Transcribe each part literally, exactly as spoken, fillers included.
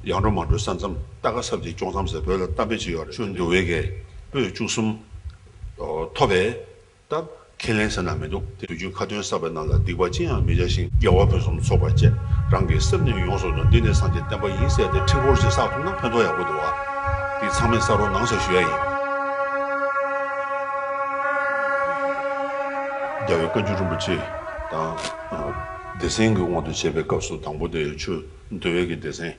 ཡར་འགྲོ་མར་འགྲོ་ས་མཚམས། རྟ་ཁ་སྲབ་ཅིག་ཅོང་ཙམ་ཟེར་བོད་ལ་གཏམ་དཔེ་ཅིག་ཡོད་རེད། ཆོས་འདུལ་བའི་གི་པོད་བཅུ་གསུམ་ཐོབ་པས། ད་ཁས་ལེན་ཟེར་ན་མི་འདུག་དེ་དུས་རྒྱུན་ཁ་ཏོན་བསགས་པའི་ནང་ལ། སྡིག་པ་ཅི་ཡང་མི་བྱ་ཞིང་། དགེ་བ་ཕུན་སུམ་ཚོགས་པར་སྤྱད། རང་གི་སེམས་ནི་ཡོངས་སུ་འདུལ། འདི་ནི་སངས་རྒྱས་བསྟན་པ་ཡིན་ཟེར་ཏེ་ཕྲེང་སྐོར་ཅིག་བསགས་ཐུབ་ན་ཕན་ཐོགས་ཡག་པོ་འདུག་བ། དེ་ཚང་མས་བསགས་རོགས་གནང་ཟེར་ཞུ་ཡ་ཡིན། རྒྱལ་བའི་བཀའ་འགྱུར་རིན་པོ་ཆེ་དང་། སྡེ་ཚན་གྱི་དབང་དུ་བྱས་པའི་སྐབས་སུ་དང་པོ་དེ་ཆོས་འདུལ་བའི་གི་སྡེ་ཚན་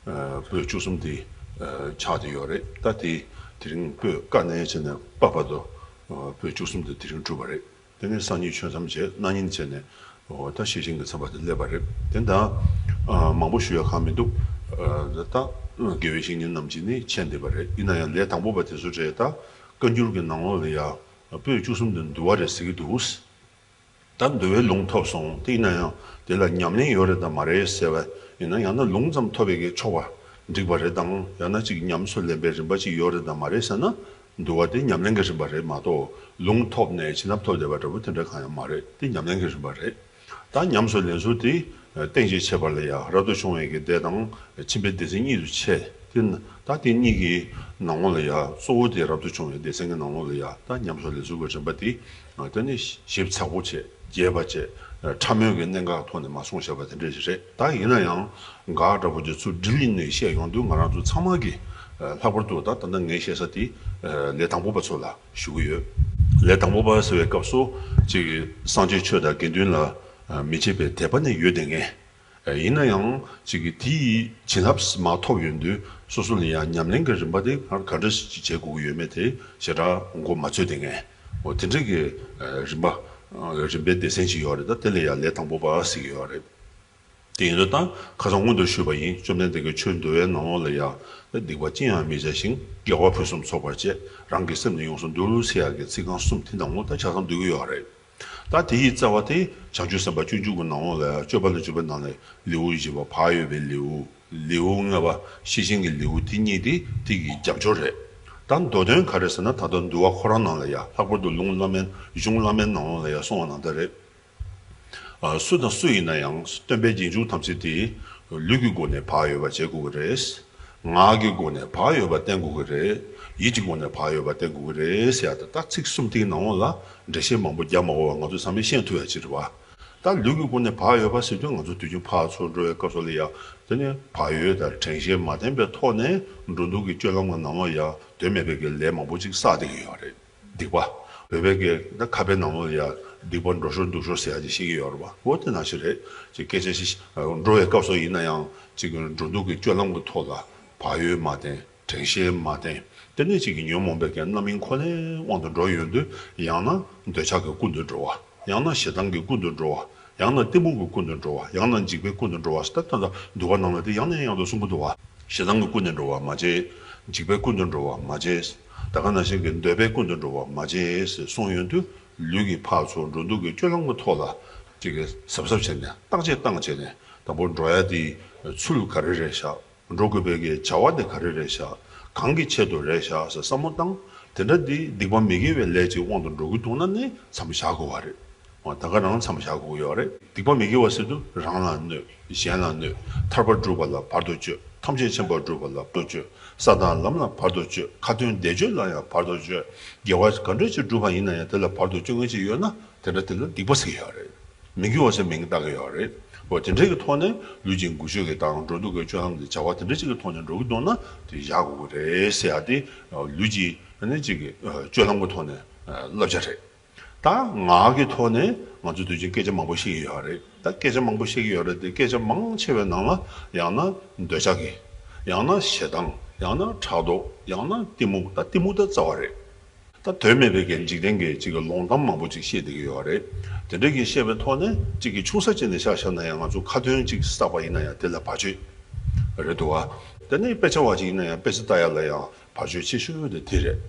པོད་བཅུ་གསུམ་དེ་ཆགས་བསྡད་ཡོད་རེད། ད་དེ་དེ་རིང་པོད་ཀ་ནས་བྱས་ནས་པ་བར་དུ་པོད་བཅུ་གསུམ་དེ་དེ་རིང་གྲུབ་པ་རེད། དེ་ནས་སང་ཉིན་ཆོས་མཚམས་བྱས། གནངས་ཉིན་བྱས་ནས་ད་ཤེར་ཕྱིན་གྱི་མཚམས་པ་དེ་སླེབས་པ་རེད། དེ་ད་མང་པོ་ཞུ་ཡ་གང་མི་འདུག་ད་དགེ་བའི་བཤེས་གཉེན་རྣམས་ཀྱིས་ནི་མཁྱེན་བསྡད་པ་རེད། ཡིན་ན་ཡང་ལས་དང་པོ་པ་དེ་ཚོ་རེད། ད་བཀའ་འགྱུར་གྱི་ནང་ལོགས་ལ་ཡ་པོད་བཅུ་གསུམ་དེ་འདུལ་བ་རེད་ཟེར་གྱི་འདུག་ད་འདུལ་བའི་ལུང་ཐོབ་སོང་། དེ་ཡིན་ན་ཡང་དེ་ལ་ཉམས་ལེན་ཡོད་རེད་དམ་མ་རེད་ཟེར་བ་ཡིན་ན། ཡང་ན་ལུང་ཙམ་ཐོབ་པའི་གི་ཆོག་པ་འགྲིག་པ་རེད་དམ། ཡང་ན་ཅིག་ཉམས་སུ་ལེན་པའི་རིམ་པ་ཅིག་ཡོད་རེད་དམ་མ་རེད་ཟེར་ན། འདུལ་བ་དེ་ཉམས་ལེན་གྱི་རིམ་པ་རེད་མ་གཏོགས། ལུང་ཐོབ་ནས་བྱིན་རླབས་ཐོབ་བསྡད་པ་འདྲ་པོ་དེ་འདྲ་གང་ཡང་མ་རེད། དེ་ཉམས་ལེན་གྱི་རིམ་པ་རེད། ད་ཉམས་སུ་ལེན་ཚུལ་དེ་རྟེན་གྱི་ཁྱད་པར་ལ་ཡ་རབ་ཏུ་བྱུང་བའི་གི་སྡེ་དང་ཁྱིམ་པའི་སྡེ་ཚན་གཉིས་སུ་ཕྱེ། དེ་ད་དེ་གཉིས་ཀྱི་ནང་ལོགས་ལ་ཡ་གཙོ་བོ་དེ་རབ་ཏུ་བྱུང་བའི་སྡེ་ཚན་གྱི་ནང་ལོགས་ལ་ཡ་ད་ཉམས་སུ་ལེན་ཚུལ་གྱི་རིམ་པ་དེ་དེ་ནི་ཞིབ་ཚགས་པོ་བྱས། རྒྱས་པ་བྱས། ཕྲ་མོའི་གི་གནད་འགག་ཐོག་ནས་མ་གསུངས་བཞག་པ་དེ་འདྲ་ཞིག་རེད། ད་ཡིན་ན་ཡང་འགག་འདྲ་པོ་དེ་ཚུར་སྒྲིལ་ནས་བཤད་ཡོང་དུས། ང་རང་ཚོ་ཚང་མ་གི་ལྷག་པར་དུ་ད་ད་ལྟ་ངས་བཤད་ས་དེ་ལས་དང་པོ་པ་ཚོ་ལ་ཞུ་གི་ཡོད། ལས་དང་པོ་པ་ཟེར་བའི་སྐབས་སུ་ཅིག་སངས་རྒྱས་ཆོས་དང་དགེ་འདུན་ལ་མི་བྱེད་པའི་དད་པ་ནི་ཡོད་བསྡད་མཁན། ཡིན་ན་ཡང་ཅིག་གིས་དེའི་བྱིན་རླབས་མ་ཐོབ་ཡོང་དུས། སོ་སོ་ལ་ཡང་ཉམས་ལེན་གྱི་རིམ་པ་དེ་ག་འདྲ་ཞིག་བྱེད་དགོས་ཀྱི་ཡོད་མེད་དེ་ཞེ་དྲག་མགོ་མ་ཚོད་བསྡད་མཁན། འོ་དེ་འདྲ་གི་རིམ་པ། རིམ་པའི་སྡེ་ཚན་ཞིག་ཡོད་རེད། ད་དེ་ལ་ཡང་ལས་དང་པོ་པ་ཟེར་གྱི་ཡོད་རེད། དེ་ཡིན་དུས་ད་ཁ་སང་སྔོན་དུ་ཞུས་པ་ཡིན། བཅོམ་ལྡན་འདས་ཀྱིས་ཆོས་འདུལ་བའི་ནང་ལོགས་ལ་ཡང་། སྡིག་པ་ཅི་ཡང་མི་བྱ་ཞིང་། དགེ་བ་ཕུན་སུམ་ཚོགས་པར་སྤྱད། རང་གི་སེམས་ནི་ཡོངས་སུ་འདུལ་ཟེར་ཡག་གི་ཚིག་རྐང་གསུམ་དེ་ནང་ལོགས་ད་ཆ་ཚང་འདུས་ཀྱི་ཡོད་རེད། ད་དེ་ཡི་རྩ་བ་དེ་བྱང་ཆུབ་སེམས་དཔའ་སྤྱོད་འཇུག་གི་ནང་ལོགས་ལ་ཡང་། སྤྱོད་པ་ལ་འཇུག་པའི་ནང་ལས་ལེའུ་བཞི་པ་བག་ཡོད་པའི་ལེའུ། ལེའུ་ལྔ་པ་ཤེར་ཕྱིན་གྱི་ལེའུ། དེ་གཉིས་དེ་དེ་གི་རྒྱབ་སྐྱོར་རེད། ད་མདོ་དོན་ག་རེ་ཟེར་ན། ད་ལྟ་འདུལ་བ་ཁོ་རང་ནང་ལ་ཡང་། ལྷག་པར་དུ་ལུང་བླ་མའི། གཞུང་བླ་མའི་ནང་ལོགས་ལ་ཡང་གསུངས་པ་ནང་ལྟར་རེད། ཨ། སུ་དང་སུ་ཡིན་ན་ཡང་སྟོན་པའི་རྗེས་འཇུག་ཐམས་ཅད་དེ་ལུས་ཀྱི་སྒོ་ནས་བག་ཡོད་པ་བྱེད་དགོས་ཀྱི་རེད། ངག་གི་སྒོ་ནས་བག་ཡོད་པ་བསྟེན་དགོས་ཀྱི་རེད། ཡིད་ཀྱི་སྒོ་ནས་བག་ཡོད་པ་བསྟེན་དགོས་ཀྱི་རེད་ཟེར་ཡ་དེ། ད་ཚིག་གསུམ་དེའི་ནང་ལོགས་ལ་འགྲེལ་བཤད་མང་པོ་རྒྱག་མ་དགོས་པ་ང་ཚོ་ཚང་མས་ཤེས་ཐུབ་ཡ་ཅིག་རེད་བ། ད་ལུས་ཀྱི་སྒོ་ནས་བག་ཡོད་པ་ཟེར་དུས། ང་ཚོ་དུས་རྒྱུན་ཕར་ཚུར་འགྲོ་བའི་སྐབས་སུ་ལ་ཡ། དེ་ནས་བག་ཡོད་དང་དྲན་ཤེས་མ་བསྟེན་པའི་ཐོག་ནས་འགྲོ་འདུག་གི་སྤྱོད་ལམ་གྱི་ནང་ལོགས་ཡ་དོན་མེད་པའི་གི་ལས་མང་པོ་ཅིག་བསགས་བསྡད་ཀྱི་ཡོད་རེད། སྡིག་པ། བོད་པའི་གི་ད་ཁ་དཔེ་ནང་ལོགས་ལ་ཡ། སྡིག་པ་འགྲོ་ཞོར་འདུག་ཞོར་ཟེར་ཡ་ཅིག་བཤད་ཀྱི་ཡོད་རེད་བ། འོ་དེ་ནང་བཞིན་རེད། ཅིག་སྐད་ཆ་ཞིག་འགྲོ་བའི་སྐབས་སུ་ཡིན་ན་ཡང་། ཅིག་འགྲོ་འདུག་གི་སྤྱོད་ལམ་གྱི་ཐོག་ལ་བག་ཡོད་མ་བསྟེན། དྲན་ཤེས་མ་བསྟེན། དེ་ནས་ཅིག་གི་ཉོན་མོངས་པའི་གི་རྣམ་སྨིན་ཁོ་ནའི་དབང་དུ་འགྲོ་ཡོང་དུས། ཡང་ན་འདོད་ཆགས་ཀྱིས་ཀུན་ཏུ་འགྲོ་བ། ཡང་ན་ཞེ་སྡང་གིས་ཀུན་ཏུ་འགྲོ་བ། ཡང་ན་གཏི་མུག་གིས་ཀུན་ཏུ་འགྲོ་བ། ཡང་ན་འཇིགས་པས་ཀུན་ཏུ་འགྲོ་བ་ཟེར། ད་ལྟ་འདུལ་བ་ནང་ལ་དེ་ཡང་ནས་ཡང་དུ་གསུང་གི་འདུག་བ། ཞེ་སྡང་གིས་ཀུན་ནས་འགྲོ་བ་མ་བྱེད། འཇིགས་པས་ཀུན་ཏུ་འགྲོ་བ་མ་བྱེད། ད་ག་ནང་བཞིན་གྱི་འདོད་པས་ཀུན་ཏུ་འགྲོ་བ་མ་བྱེད་ཟེར་གསུངས་ཡོང་དུས། ལུས་ཀྱི་ཕར་ཚུར་འགྲོ་འདུག་གི་སྤྱོད་ལམ་གྱི་ཐོག་ལ་ཅིག་གི་གཟབ་གཟབ་བྱས་ནས། བརྟག་དཔྱད་བཏང་བྱས་ནས། དང་པོ་འགྲོ་ཡ་དེའི་ཚུལ་ག་རེ་རེད་ཤག་འགྲོ་དགོས་པའི་གི་བྱ་བ་དེ་ག་རེ་རེད་ཤག་གང་གི་ཆེད་དུ་རེད་ཤག་ཟེར་བསམ་བློ་བཏང་། དེ་འདྲ་དེ་སྡིག་པ་མི་དགེ་བའི་ལས་ཅིག་དབང་དུ་འགྲོ་གི་འདུག་ན་ནི་མཚམས་བཞག་དགོས་པ་རེད། འོ་ད་ག་རང་མཚམས་བཞག་དགོས་ཀྱི་ཡོད་རེད། སྡིག་པ་མི་དགེ་བ་ཟེར་དུས། རང་ལ་གནོད། གཞན་ལ་གནོད། ཐར་པ་སྒྲུབ་པ་ལ་བར་དུ་གཅོད། ཐམས་ཅད་མཁྱེན་པ་སྒྲུབ་པ་ལ་བར་དུ་གཅོད། ས་དང་ལམ་ལ་བར་དུ་གཅོད། ཁ་ཏོན་བཟླས་བརྗོད་ལ་ཡང་བར་དུ་གཅོད། དགེ་བ་ག་འདྲ་ཅིག་བསྒྲུབས་པ་ཡིན་ན་ཡང་། དེ་ལ་བར་དུ་གཅོད་མཁན་ཅིག་ཡོད་ན། དེ་འདྲ་དེ་ལ་སྡིག་པ་ཟེར་གྱི་ཡོད་རེད། མི་དགེ་བ་ཟེར་མིང་བཏགས་ཀྱི་ཡོད་རེད། འོ་དེ་འདྲ་གི་ཐོག་ནས་ལུས་ཀྱི་འགུལ་སྐྱོད་ཀྱི་དང་། འགྲོ་འདུག་གི་སྤྱོད་ལམ་དེ། བྱ་བ་དེ་འདྲ་ཅིག་གི་ཐོག་ནས་འགྲོ་གི་འདུག་ན་དེ་བཞག་དགོས་ཀྱི་རེད་ཟེར་ཡ་དེ། ལུས་ཀྱི་ཨ་ནི་ཅིག་གི་སྤྱོད་ལམ་གྱི་ཐོག་ནས་བསླབ་བྱ་རེད། ད་ངག་གི་ཐོག་ནས་ང་ཚོ་དུས་རྒྱུན་སྐད་ཆ་མང་པོ་བཤད་ཀྱི་ཡོད་རེད། ད་སྐད་ཆ་མང་པོ་བཤད་ཀྱི་ཡོད་རེད་དེ། སྐད་ཆ་མང་ཆེ་བའི་ནང་ལ་ཡང་ན་འདོད་ཆགས་ཀྱི། ཡང་ན་ཞེ་སྡང་། ཡང་ན་ཕྲག་དོག་ཡང་ན་གཏི་མུག་ད་གཏི་མུག་ད་རྩ་བ་རེད། ད་དོན་མེད་པའི་གི་འཇིག་རྟེན་གྱི་ཅིག་གི་ལོང་གཏམ་མང་པོ་ཅིག་བཤད་བསྡད་ཀྱི་ཡོད་རེད། དེ་འདྲ་གི་བཤད་པའི་ཐོག་ནས་ཅིག་གི་ཆུང་ས་ཅིག་ནས་ཆ་བཞག་ན་ཡང་། ང་ཚོ་ཁ་ཏོན་ཅིག་བསགས་པ་ཡིན་ན་ཡང་དེ་ལ་བར་གཅོད་རེད་འདུག་བ། དེ་ནས་དཔེ་ཆ་བ་ཅིག་ཡིན་ན་ཡང་། དཔེ་ཆ་ལྟ་ཡ་ལ་ཡང་བར་གཅོད་ཆེ་ཤོས་དེ་དེ་རེད།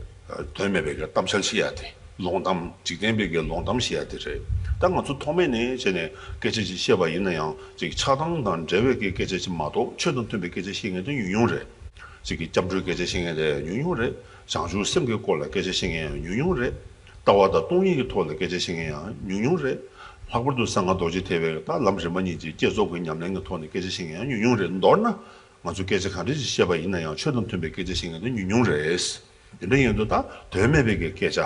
དོན་མེད་པའི་གི་གཏམ་འཆལ་བཤད་ཡ་དེ། ལོང་གཏམ། འཇིག་རྟེན་པའི་གི་ལོང་གཏམ་བཤད་ཡ་དེ་རེད། ད་ང་ཚོ་ཐོག་མེད་ནས་བྱས་ནས་སྐད་ཆ་ཅིག་བཤད་པ་ཡིན་ན་ཡང་། ཅིག་ཆགས་སྡང་དང་འབྲེལ་བའི་གི་སྐད་ཆ་ཅིག་མ་གཏོགས། ཆོས་དང་མཐུན་པའི་སྐད་ཆ་བཤད་མཁན་དེ་ཉུང་ཉུང་རེད། ཅིག་གི་སྐྱབས་འགྲོའི་སྐད་ཆ་བཤད་མཁན་དེ་ཉུང་ཉུང་རེད། བྱང་ཆུབ་སེམས་ཀྱི་སྐོར་ལ་སྐད་ཆ་བཤད་མཁན་ཡང་ཉུང་ཉུང་རེད། ལྟ་བ་དང་སྟོང་ཉིད་ཀྱི་ཐོག་ལ་སྐད་ཆ་བཤད་མཁན་ཡང་ཉུང་ཉུང་རེད། ལྷག་པར་དུ་གསང་སྔགས་རྡོ་རྗེ་ཐེག་པའི་ད་ལམ་རིམ་པ་གཉིས་ཀྱི་བསྐྱེད་རྫོགས་ཀྱི་ཉམས་ལེན་གྱི་ཐོག་ནས་སྐད་ཆ་བཤད་མཁན་ཡང་ཉུང་ཉུང་རེད། མདོར་ན། ང་ཚོ་སྐད་ཆ་ག་འདྲ་ཞིག་བཤད་པ་ཡིན་ན་ཡང་ཆོས་དང་མཐུན་པའི་སྐད་ཆ་བཤད་མཁན་དེ་ཉུང་ཉུང་རེད། དེ་འདྲ་ཡིན་དུས་ད་དོན་མེད་པའི་གི་སྐད་ཆ་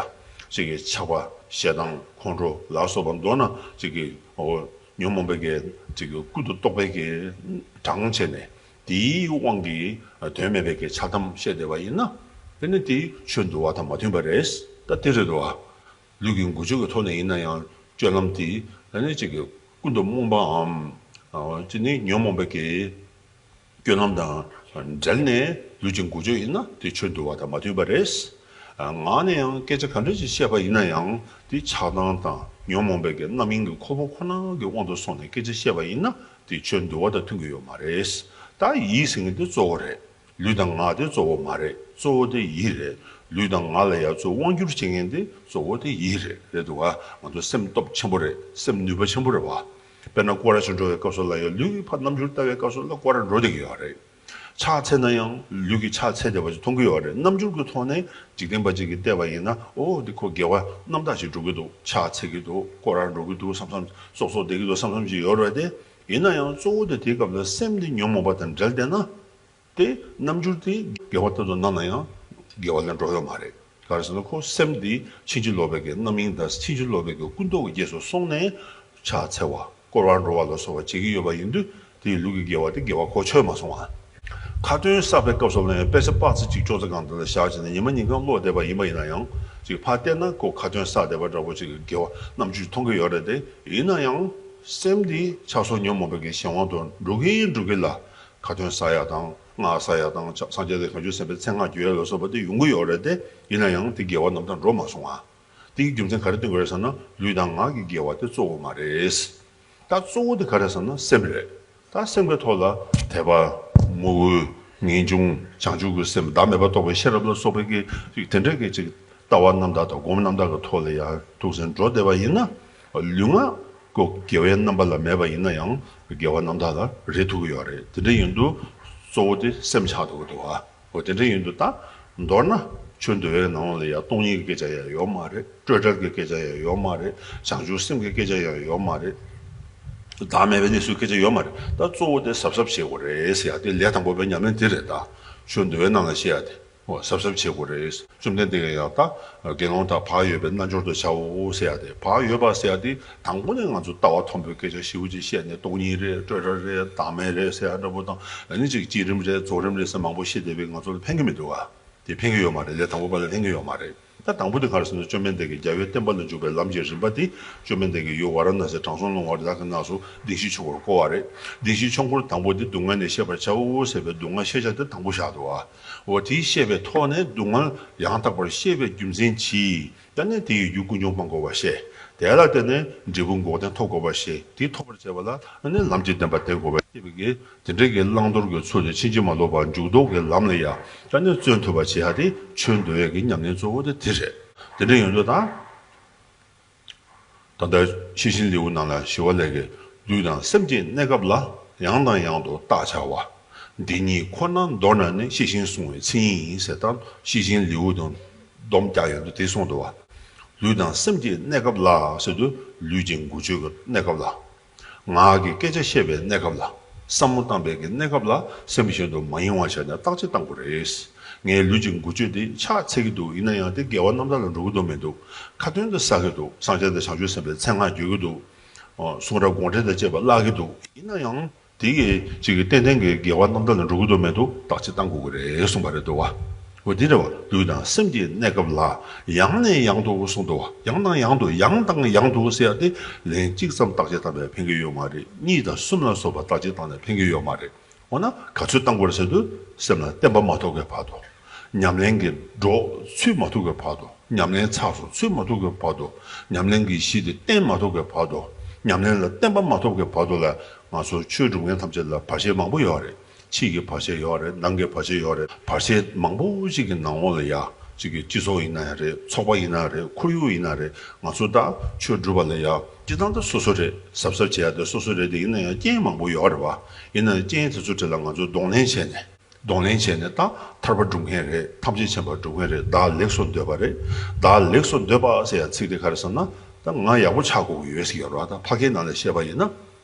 ཅིག་གི་ཆགས་པ་ཞེ་སྡང་ཁོང་ཁྲོ་ལ་སོགས་པ་མདོར་ན་ཅིག་གི་འོ་ཉོན་མོངས་པའི་གི་ཅིག་གི་ཀུན་ཏུ་རྟོག་པའི་གི་གྲངས་བྱས་ནས་དེའི་དབང་གིས་དོན་མེད་པའི་གི་འཆལ་གཏམ་བཤད་བསྡད་པ་ཡིན་ན་དེ་ནི་དེ་ཆོས་འདུལ་བ་དང་མ་མཐུན་པ་རེད། ད་དེ་རེད་དོ། ལུས་ཀྱི་འགུལ་སྐྱོད་ཀྱི་ཐོག་ནས་ཡིན་ན་ཡང་སྤྱོད་ལམ་དེ་ད་ནི་ཅིག་གི་ཀུན་ཏུ་རྨོངས་པའམ་ཅིག་ནི་ཉོན་མོངས་པའི་གི་སྤྱོད་ལམ་དང་འབྲེལ་ནས་ལུས་ཀྱི་འགུལ་སྐྱོད་ཡིན་ན་དེ་ཆོས་འདུལ་བ་དང་མ་མཐུན་པ་རེད། ངག་ནས་ཡང་སྐད་ཆ་ག་འདྲ་ཞིག་བཤད་པ་ཡིན་ན་ཡང་དེ་ཆགས་སྡང་དང་ཉོན་མོངས་པའི་གི་རྣམ་གཡེང་གི་ཁོལ་པོ་ཁོ་ན་གི་དབང་དུ་སོང་ནས་སྐད་ཆ་བཤད་པ་ཡིན་ན་དེ་ཆོས་འདུལ་བ་དང་མཐུན་གྱི་ཡོད་མ་རེད། ད་ཡིད་ཟེར་མཁན་དེ་གཙོ་བོ་རེད། ལུས་དང་ངག་དེ་གཙོ་བོ་མ་རེད། གཙོ་བོ་དེ་ཡིད་རེད། ལུས་དང་ངག་ལ་ཡང་གཙོ་དབང་སྒྱུར་བྱེད་མཁན་དེ་གཙོ་བོ་དེ་ཡིད་རེད། རེད་འདུག་ག་ང་ཚོ་སེམས་སྟོབས་ཆེན་པོ་རེད། སེམས་ནུས་པ་ཆེན་པོ་རེད་བ། དཔེར་ན་སྐོར་ར་ཞིག་འགྲོ་བའི་སྐབས་སུ་ལ་ཡང་ལུས་ཀྱིས་ཕར་རྣམ་འགྱུར་ལྟ་བའི་སྐབས་སུ་ལ་སྐོར་ར་འགྲོ་བསྡད་ཀྱི་ཡོད་རེད། ཕྱག་འཚལ་ན་ཡང་ལུས་ཀྱིས་ཕྱག་འཚལ་བསྡད་པ་ཞིག་མཐོང་གི་ཡོད་རེད། རྣམ་འགྱུར་གྱི་ཐོག་ནས་འཇིག་རྟེན་པ་ཅིག་གིས་བལྟས་པ་ཡིན་ན་ཨོ་འདི་ཁོ་དགེ་བ་རྣམ་དག་ཅིག་སྒྲུབ་ཀྱི་འདུག་ཕྱག་འཚལ་གྱི་འདུག་སྐོར་ར་འགྲོ་གི་འདུག་བསམ་བསམ་སོག་སོག་བསྡད་ཀྱི་འདུག་བསམ་བསམ་ཅིག་ཡོད་རེད་དེ། ཡིན་ན་ཡང་གཙོ་བོ་དེ་དེའི་སྐབས་ལ་སེམས་དེ་ཉོན་མོངས་པ་དང་འབྲེལ་བསྡད་ན། དེ་རྣམ་འགྱུར་དེ་དགེ་བ་ལྟར་དུ་སྣང་ན་ཡང་དགེ་བ་ལ་འགྲོ་ཡོད་མ་རེད། ག་རེ་ཟེར་ན་ཁོ་སེམས་དེ་ཕྱིན་ཅི་ལོག་པའི་གི་རྣམ་གཡེང་དང་ཕྱིན་ཅི་ལོག་པའི་གི་ཀུན་རྟོག་གི་རྗེས་སུ་སོང་ནས་ཕྱག་འཚལ་བ་སྐོར་བར་འགྲོ་བ་ལ་སོགས་པ་བྱེད་ཀྱི་ཡོད་པ་ཡིན་དུས་དེའི་ལུས་ཀྱི་དགེ་བ་དེ་དགེ་བ་གོ་ཆོད་མ་སོང་ང་། ཁ་ཏོན་བསགས་པའི་སྐབས་སུ་ལ་ཡང་དཔེ་ཆ་དཔག་ཚད་གཅིག་ཅོག་ཙེ་སྒང་དེ་ལ་བཞག་བྱས་ནས་ཉི་མ་ཉིན་གང་ཀློག་བསྡད་པ་ཡིན་པ་ཡིན་ན་ཡང་ཅིག་ཕར་བལྟས་ན་ཁོ་ཁ་ཏོན་བསགས་བསྡད་པ་འདྲ་པོ་ཅིག་གི་དགེ་བ་རྣམ་འགྱུར་མཐོང་གི་ཡོད་རེད་དེ། ཡིན་ན་ཡང་སེམས་འདི་ཆགས་སོགས་ཉོན་མོངས་པའི་གི་གཞན་དབང་དུ་འགྲོ་གིན་འགྲོ་གིན་ལ། ཁ་ཏོན་བསགས་ཡག་དང་སྔགས་བསགས་ཡག་དང་སངས་རྒྱས་དང་བྱང་ཆུབ་སེམས་དཔའི་མཚན་སྔགས་བརྗོད་ཡག་ལ་སོགས་པ་དེ་ཡོང་གི་ཡོད་རེད་དེ། ཡིན་ན་ཡང་དེ་དགེ་བ་རྣམ་དག་འགྲོ་མ་སོང་ང་། དེ་གི་རྒྱུ་མཚན་ག་རེ་སྟོན་གྱི་རེད་ཟེར་ན་ལུས་དང་ངག་གི་དགེ་བ་དེ་གཙོ་བོ་མ་རེད། ད་གཙོ་བོ་དེ་ག་རེ་ཟེར་ན་སེམས་རེད། ད་སེམས་ཀྱི་ཐོག་ལ་དད་པ། མོས་གུས། ངེས་འབྱུང་། བྱང་ཆུབ་ཀྱི་སེམས་བདག་མེད་པ་རྟོགས་པའི་ཤེས་རབ་ལ་སོགས་པའི་གི་དེ་འདྲ་གི་ཅིག་ལྟ་བ་རྣམ་དག་དང་སྒོམ་རྣམ་དག་གི་ཐོག་ལ་ཡང་ཐུགས་སེམས་འགྲོ་བསྡད་པ་ཡིན་ན། ལུས་ངག་གོ་དགེ་བའི་རྣམ་པ་ལ་མེད་པ་ཡིན་ན་ཡང་དགེ་བ་རྣམ་དག་ལ་རེག་ཐུབ་ཀྱི་ཡོད་རེད། དེ་འདྲ་ཡིན་དུས་གཙོ་བོ་དེ་སེམས་ཆགས་ཐུབ་ཀྱི་འདུག་ཨ། འོ་དེ་འདྲ་ཡིན་དུས་ད་མདོར་ན་ཆོས་འདུལ་བའི་ནང་ལ་ཡང་སྟོང་ཉིད་ཀྱི་སྐད་ཆ་ཡང་ཡོད་མ་རེད། སྤྲོས་བྲལ་གྱི་སྐད་ཆ་ཡང་ཡོད་མ་རེད། བྱང་ཆུབ་སེམས་ཀྱི་སྐད་ཆ་ཡང་ཡོད་མ་རེད། བདག་མེད་པའི་གནས་ཚུལ་སྐད་ཆ་ཡོད་མ་རེད། ད་གཙོ་བོ་དེ་གཟབ་གཟབ་བྱེད་དགོས་རེད་ཟེར་ཡ་དེ་ལས་དང་པོ་པའི་ཉམས་ལེན་དེ་རེད། ད་ཆོས་འདུལ་བའི་ནང་ལ་བཤད་ཡ་དེ་འོ་གཟབ་གཟབ་བྱེད་དགོས་རེད། བཅོམ་ལྡན་འདས་ཀྱིས་ཡང་ད་དགེ་སློང་དག་བག་ཡོད་པའི་རྣལ་འབྱོར་དུ་བྱའོ་ཟེར་ཡ་དེ་བག་ཡོད་པ་ཟེར་ཡ་དེ་དང་པོ་ནས་ང་ཚོ་ལྟ་བ་མཐོན་པོའི་སྐད་ཆ་ཞེ་པོ་ཅིག་བཤད་ནས་སྟོང་ཉིད་རེད། སྤྲོས་བྲལ་རེད། བདག་མེད་རེད་ཟེར་ཡ་འདྲ་པོ་དང་ཨ་ནི་ཅིག་བསྐྱེད་རིམ་རེད། རྫོགས་རིམ་རེད་ཟེར་མང་པོ་བཤད་བསྡད་པས་ང་ཚོ་ལ་ཕན་གྱི་མི་འདུག་ཨ། དེ་ཕན་གྱི་ཡོད་མ་རེད། ལས་དང་པོ་པ་ལ་ཕན་གྱི་ཡོད་མ་རེད། ད་དང་པོ་དེ་ག་རེ་ཟེར་ན་བཅོམ་ལྡན་འདས་ཀྱིས་རྒྱལ་བའི་བསྟན་པ་ལ་འཇུག་པའི་ལམ་གྱི་རིམ་པ་དེ་བཅོམ་ལྡན་འདས་ཀྱིས་ཡུལ་ཝཱ་ར་ཎ་སིའི་དྲང་སྲོང་ལྷུང་བ་རི་དྭགས་ཀྱི་ནགས་སུ་བདེན་བཞིའི་ཆོས་འཁོར་བསྐོར་བ་རེད། བདེན་བཞིའི་ཆོས་འཁོར་དང་པོ་དེ་སྡུག་བསྔལ་ནི་ཤེས་པར་བྱའོ་ཟེར་བའི་སྡུག་བསྔལ་ཤེས་བྱ་དེ་དང་པོ་བཞག་འདུག་ཨ། འོ་དེའི་ཤེས་པའི་ཐོག་ནས་སྡུག་བསྔལ་ཡང་དག་པར་ཤེས་པའི་རྒྱུ་མཚན་གྱིས་ད་ནི་དེ་ཡི་རྒྱུ་ཀུན་འབྱུང་སྤང་དགོས་པར་བཤད། དེ་ལ་བརྟེན་ནས་འབྲས་བུ་འགོག་བདེན་ཐོབ་དགོས་པར་བཤད། དེ་ཐོབ་པར་བྱེད་པ་ལ་ནི་ལམ་གྱི་བདེན་པ་བསྟེན་དགོས་པར་བཤད་པའི་གི་དེ་འདྲའི་གི་བླང་དོར་གྱི་ཚུལ་དེ་ཕྱིན་ཅི་མ་ལོག་པར་འཇུག་ལྡོག་གི་ལམ་ལ་ཡ་ད་ནི་བརྩོན་ཐུབ་པ་བྱེད་ཡ་དེ་ཆོས་འདུལ་བའི་གི་ཉམས་ལེན་གཙོ་བོ་དེ་དེ་རེད། དེ་འདྲ་ཡོང་དུས་ད། ད་ལྟ་ཤེས་བཞིན་ལེའུ་ནང་ལ་ཞི་བ་ལྷས་ཀྱིས་ལུས་དང་སེམས་ཀྱི་གནས་སྐབས་ལ་ཡང་དང་ཡང་དུ་བརྟག་བྱ་བ། འདི་ཉིད་ཁོ་ན་མདོར་ན་ནི་ཤེས་བཞིན་གསུང་བའི་མཚན་ཡིན་ཟེར་ད་ཤེས་བཞིན་ལེའུ་དང་སྡོམ་རྒྱག་ཡོང་དུས་དེ་གསུངས་འདུག་བ། ལུས་དང་སེམས་ཀྱི་གནས་སྐབས་ལ་ཟེར་དུས་ལུས་ཀྱི་འགུལ་སྐྱོད་ཀྱི་གནས་སྐབས་ལ། ངག་གི་སྐད་ཆ་བཤད་པའི་གནས་སྐབས་ལ། བསམ་བློ་བཏང་པའི་གི་གནས་སྐབས་ལ་སེམས་གཞན་དུ་མ་ཡེངས་པ་བྱས་ནས་བརྟག་དཔྱད་བཏང་དགོས་རེད། ངའི་ལུས་ཀྱི་འགུལ་སྐྱོད་འདི་ཕྱག་འཚལ་གྱི་འདུག་ཡིན་ན་ཡང་དེ་དགེ་བ་རྣམ་དག་ལ་འགྲོ་གི་འདུག་མི་འདུག་ཁ་ཏོན་དུ་བསགས་ཀྱི་འདུག་སངས་རྒྱས་དང་བྱང་ཆུབ་སེམས་དཔའི་མཚན་སྔགས་བརྗོད་ཀྱི་འདུག་གསུང་རབ་དགོངས་འགྲེལ་དང་བཅས་པ་བཀླག་གི་འདུག་ཡིན་ན་ཡང་དེ་གི་ཅིག་གི་ཏན་ཏན་གྱི་དགེ་བ་རྣམ་དག་ལ་འགྲོ་གི་འདུག་མི་འདུག་བརྟག་དཔྱད་བཏང་དགོས་ཀྱི་རེད་གསུངས་པ་རེད་འདུག་བ། འོ་དེ་འདྲ་བ་ལུས་དང་སེམས་ཀྱི་གནས་སྐབས་ལ་ཡང་ནས་ཡང་དུ་གསུངས་འདུག་བ། ཡང་དང་ཡང་དུ་ཡང་དང་ཡང་དུ་ཟེར་ཡ་དེ་ལན་གཅིག་ཙམ་བརྟག་དཔྱད་བཏང་ནས་ཕན་གྱི་ཡོད་མ་རེད། གཉིས་དང་གསུམ་ལ་སོགས་པ་བརྟག་དཔྱད་བཏང་ནས་ཕན་གྱི་ཡོད་མ་རེད། འོ་ན་ག་ཚོད་བཏང་དགོས་རེད་ཟེར་དུས་སེམས་ལ་བརྟན་པ་མ་ཐོབ་ཀྱི་བར་དུ། ཉམས་ལེན་གྱི་སྒྲོག་ཚུད་མ་ཐུབ་ཀྱི་བར་དུ། ཉམས་ལེན་ཚགས་སུ་ཚུད་མ་ཐུབ་ཀྱི་བར་དུ། ཉམས་ལེན་གྱི་གཞི་དེ་བརྟན་མ་ཐུབ་ཀྱི་བར་དུ། ཉམས་ལེན་ལ་བརྟན་པ་མ་ཐོབ་ཀྱི་བར་དུ་ལ་ང་ཚོ་ཆོས་སྒྲུབ་མཁན་ཐམས་ཅད་ལ་བར་ཆད་མང་པོ་ཡོད་རེད། ཕྱི་གི་བར་ཆད་ཡོད་རེད། ནང་གི་བར་ཆད་ཡོད་རེད། བར་ཆད་མང་པོ་ཞིག་གི་ནང་ལོགས་ལ་ཡ་ཅིག་གི་སྤྱི་ཚོགས་ཡིན་ན་ཡང་རེད། ཚོགས་པ་ཡིན་ན་རེད། ཁོར་ཡུག་ཡིན་ན་རེད། ང་ཚོ་ད་ཆོས་སྒྲུབ་པ་ལ་ཡ་སྤྱི་བཏང་ད་སོ་སོ་རེད། གཟབ་གཟབ་བྱེད་ཡ་དེ་སོ་སོ་རེད་དེ། ཡིན་ན་ཡང་རྐྱེན་མང་པོ་ཡོད་རེད་བ། ཡིན་ན་ཡང་རྐྱེན་དེ་ཚོ་གྲས་ལ་ང་ཚོས་གདོང་ལེན་བྱས་ནས། གདོང་ལེན་བྱས་ནས་ད་ཐར་པ་སྒྲུབ་མཁན་རེད། ཐམས་ཅད་མཁྱེན་པ་སྒྲུབ་མཁན་རེད། བདག་ལེགས་སུ་འདོད་པ་རེད། བདག་ལེགས་སུ་འདོད་པ་ཟེར་ཡ་ཚིག་དེ་ག་རེ་ཟེར་ན་ད་ང་ཡག་པོ་ཆགས་དགོས་ཀྱི་ཡོད་ཟེར་གྱི་ཡོད་རེད་བ། ད་ཕ་གིའི་ནང་ལ་བཤད་པ་ཡིན་ན།